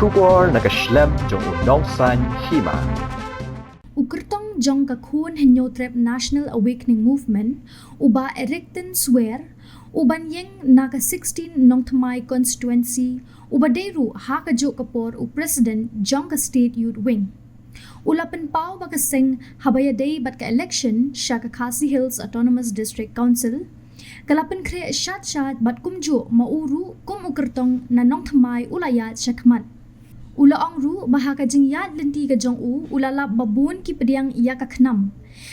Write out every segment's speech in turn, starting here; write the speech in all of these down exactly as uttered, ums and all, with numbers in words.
Khubor na ka shlem jong u Nongsaiñ Hima. U kyrtong jong ka Khun Hynñiewtrep National Awakening Movement, u Bah Ericton Swer, u ban ïeng na ka sixteen Nongthymmai constituency, u ba dei ruh ha kajuh ka por u president jong ka State Youth Wing. U la pynpaw ba ka seng haba ïadei bad ka election sha ka Khasi Hills Autonomous District Council, ka la pynkhreh shad shad bad kumjuh ma u ruh kum u kyrtong na Nongthymmai u la ïaid sha khmat. U la ong ruh ba ha ka jingïaid lynti ka jong u, u la lap ba bun ki pdiang ïa ka KHNAM.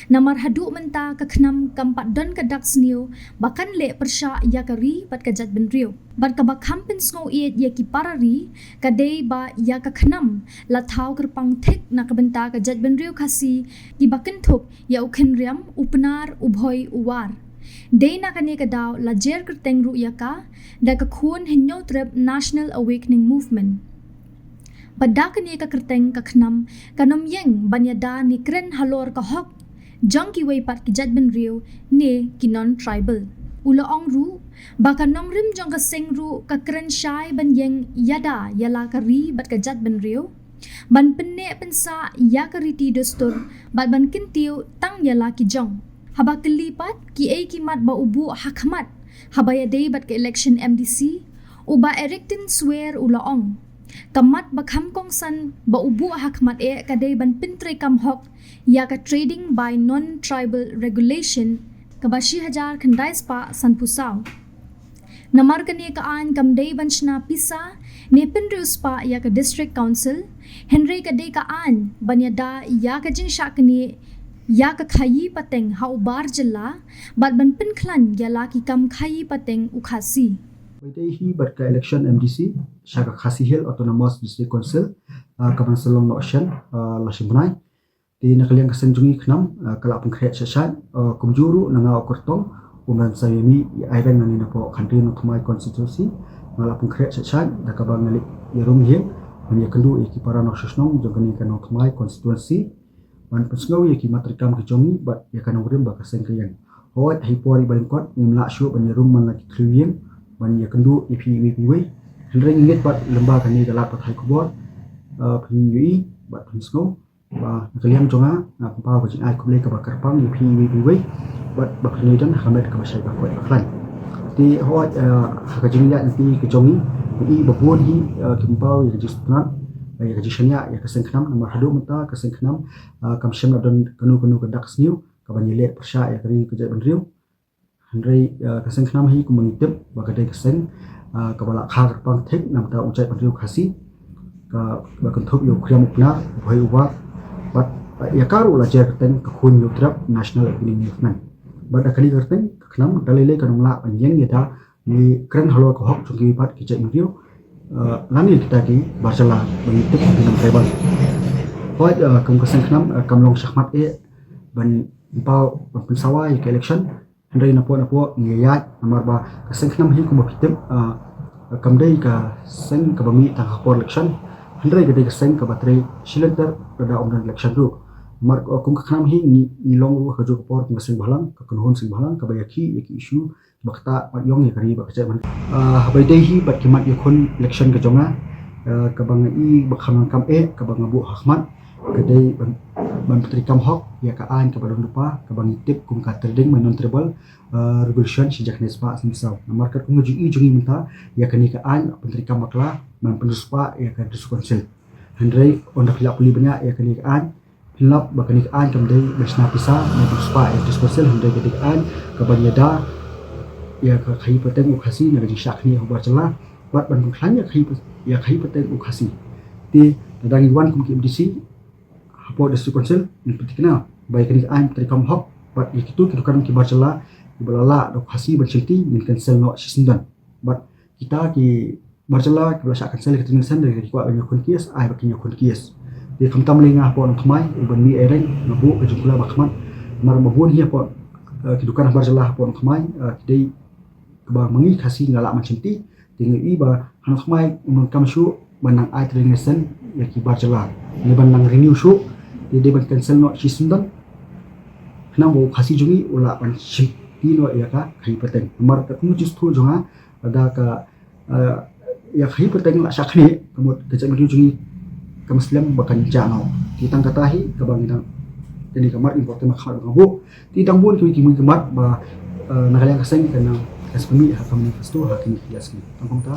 Namar haduh mynta ka KHNAM kam pat don ka dak sniew ba kan leh pyrshah ïa ka ri bad ka jaitbynriew. Bad kaba kham pynsngew ïeit ïa ki para ri ka dei ba ïa ka KHNAM la thaw kyrpang thik na ka bynta ka jaitbynriew Khasi, kiba kynthup ïa u Khynriam, u Pnar, u Bhoi, u War. Dei na kane ka daw la jer kyrteng ruh ïa ka da ka Khun Hynñiewtrep National Awakening Movement. Bad da kane ka kyrteng ka KHNAM kan ym ïeng ban ïada ne kren halor ka hok jong kiwei pat ki jaitbynriew ne ki non-tribal. U la ong ruh ba ka nongrim jong ka seng ruh ka kren shai ban ïeng ïada ïa la ka ri bad ka jaitbynriew, ban pynneh pynsah ïa ka riti dustur bad ban kyntiew tang ïa la ki jong. Haba kylli pat kiei ki mat ba u buh ha khmat haba ïadei bad ka election MDC, u Bah Ericton Swer u la ong, ka mat ba kham kongsan ba u buh ha khmat eh ka dei ban pyntreikam hok ïa ka Trading by Non-Tribal Regulation kaba shi hajar khyndai spah sanphew saw. Namar kane ka aiñ kam dei ban shna pisa ne pynriewspah ïa ka District Council, hynrei ka dei ka aiñ ban ïada ïa ka jingshah knieh ïa ka khaïi pateng ha u bar jylla bad ban pynkhlaiñ ïa la ki kam khaïi pateng u Khasi. Ba ïadei hi bad ka election MDC sha ka Khasi Hills Autonomous District Council, ah, ka ban sa long noh shen, ah, la shi bnai. Te na ka liang ka seng jong ngi KHNAM, ah, ka la pynkhreh shai shai, ah, kumjuh ruh na nga u kyrtong, u Mran Saw Ïa Mih, ai reng na ne na poh Khandri Nongthymmai constituency, nga la pynkhreh shai shai da kaba nga leit ïarum ïing ban ïakynduh ïa ki para nongshong shnong jong kane ka Nongthymmai constituency, ban pynsngew ïa ki mat treikam ki jong ngi bad ïa ka nongrim ba ka seng ka ïeng. Hooid, ha i por i ba lyngkot ngim lah shuh ban ïarum man la ki thliew ïing ban ïakynduh ïa phi iwei pa iwei. Hynrei ngi ngeit bad lyngba kane ka lad pathai khubor, ah, phin ïohi bad phin sngew ba na ka liang jong nga, nga pynpaw ka jingai khublei kaba kyrpang ïa phi iwei pa iwei bad ba phin ïadon ha ka met kaba shai ba koit ba khlaiñ. Te hooid, eh, ha ka jingïaid lynti ka jong ngi, ngi i ba bun hi, eh, ki pynpaw ïa ka jingsngewtynnat, eh, ïa ka jingshaniah ïa ka seng KHNAM, namar haduh mynta ka seng KHNAM, eh, kam shym la don kano kano ka dak sniew kaban ïaleh pyrshah ïa ka ri ka jaitbynriew. Hynrei, eh, ka seng KHNAM hi kumba ngi tip ba ka dei ka seng, eh, kaba la kha kyrpang thik na bynta u jaitbynriew Khasi, kaba kynthup ïa u Khynriam, u Pnar, u Bhoi, u War, bad, eh, ïa ka ruh la jer kyrteng ka Khun Hynñiewtrep National Awakening Movement. Bad da kane ka kyrteng ka KHNAM da lei lei kan ym lah ban ïeng ïada ne kren halor ka hok jong kiwei pat ki jaitbynriew, eh, lane kita ki bar jylla ba ngi tip ki non-tribal. Hooid, eh, kum ka seng KHNAM, eh, kam long shakhmat eh ban pynpaw ban pynsawa ïa ka election. Hynrei napoh napoh ngi ïaid namar ba ka seng KHNAM hi kumba phi tip, ah, kam dei ka seng kaba mih tang ha ka por election. Hynrei ka dei ka seng kaba trei shilynter lada ym don election ruh. Namar, ah, kum ka KHNAM hi ngi, ngi long ruh ha kajuh ka por kum ka seng bhalang, ka kynhun seng bhalang kaba ïakhih ïa ki issue ba ktah bad ïong ïa ka ri bad ka jaitbynriew. Ah, haba ïadei hi bad ki mat ïakhun election ka jong nga, ah, kaba nga i ba kham donkam eh, kaba nga buh ha khmat, ka dei ban, ban pyntreikam hok ïa ka aiñ kaba don lypa, kaba ngi tip kum ka Trading by Non-Tribal, eh, Regulation shi hajar khyndai spah san phew saw. Namar katkum ka jingïohi jong ngi mynta, ïa kane ka aiñ la pyntreikam bakla ban pynriewspah ïa ka District Council. Hynrei ynda phi lah pule bniah ïa kane ka aiñ, phin lap ba kane ka aiñ kam dei ban shna pisa ne pynriewspah ïa ka District Council, hynrei ka dei ka aiñ kaban ïada ïa ka khaïi pateng u Khasi na ka jingshah khnieh ha u bar jylla bad ban pynkhlaiñ ïa ka khaïi pa-, ïa ka khaïi pateng u Khasi. Te lada ngi wan kum ki MDC hapoh District Council, ngin pynthikna ba ïa kane ka aiñ pyntreikam hok bad ïa kito ki dukan ki bar jylla kiba la lah da u Khasi ban shim ti ngin cancel noh shisyndon. Bad kita ki bar jylla kiba la shah cancel ïa ka Trading License, ki kwah ban ïakhun case, ai ba kin ïakhun case. Te khamtam lei nga hapoh Nongthymmai, u ban mih ïa reng, nga buh ka jingkular ba khmat. Namar ba bun hi hapoh, eh, ki dukan bar jylla hapoh Nongthymmai, eh, ki dei kaba ma ngi Khasi ngi lah ban shim ti. Te ngi i ba ha Nongthymmai ym donkam shuh ban nang ai Trading License ïa ki bar jylla ne ban nang renew shuh. Te dei ban cancel noh shisyndon. Khnang ba u Khasi jong ngi u lah ban shim ti noh ïa ka khaïi pateng. Namar katkum ka jingsngewthuh jong nga, lada ka, eh, Ïa ka hi pateng la shah khnieh, ka mut ka jingmut jong ngi kam slem ba kan jah noh. Te tang kata hi kaba ngi dang, kane ka mat important ba khmat ba nga buh. Te tang bun kiwei ki mut ki mat ba, eh, na ka liang ka seng kan nang, kan sa pynmih ha ka manifesto ha kine ki ïa sngi. Tang kumta.